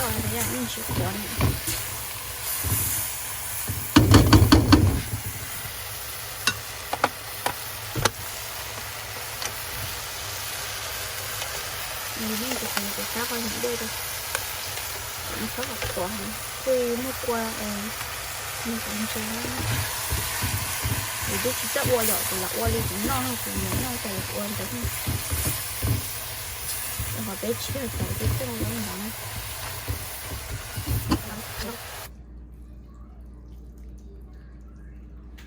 Yeej tsis qhuav na. Yeej tsis qhuav, tus sab qhov yeem dej rau, txhob kom qhuav heev, thiaj muaj kua es nws qhuav ntse na. Kuv twb tsis txawj ua yom, kuv lam ua li kuv noj no, kuv nyiam noj ces kuv ua ntawd. Qhov peb tsis yog tau peb txawj ua li ntawd na.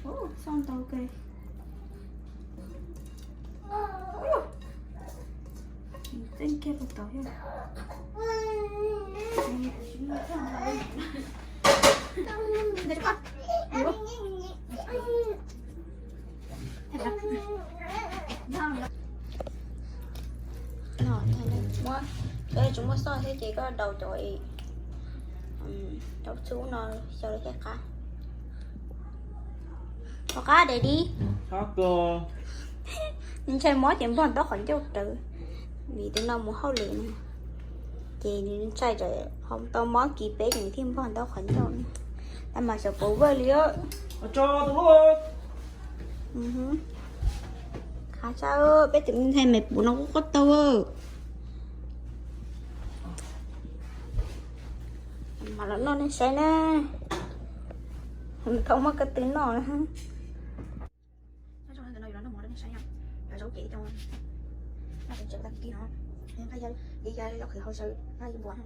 Ub, xauj ntau kawg. Txeeb kiag puas tau thiab. Muab, tsis muaj xauj thiab ces koj daus cov, cov txhub no xyaw li thiaj qab. Qab, qab deb dib. Ntshai mob ces npog ntaub qhov ncauj rawv, vim tus no mus hauj lwm no ces nws ntshai tsam ho tau mob kis peb ces nws thiaj npog ntaub qhov ncauj. Tab mas xyov puas vwj li. Qab tshaj, peb tus me ntxhais me puv no kuj quaj tau. Mam los noj nej saib na. Thaum muaj ko tw noj na. Noj mov rau nej saib, zaub cev cov, noj tseem tseem tag kis no, nqaij ya, ya zaub qhwv hau saw nqaij npua.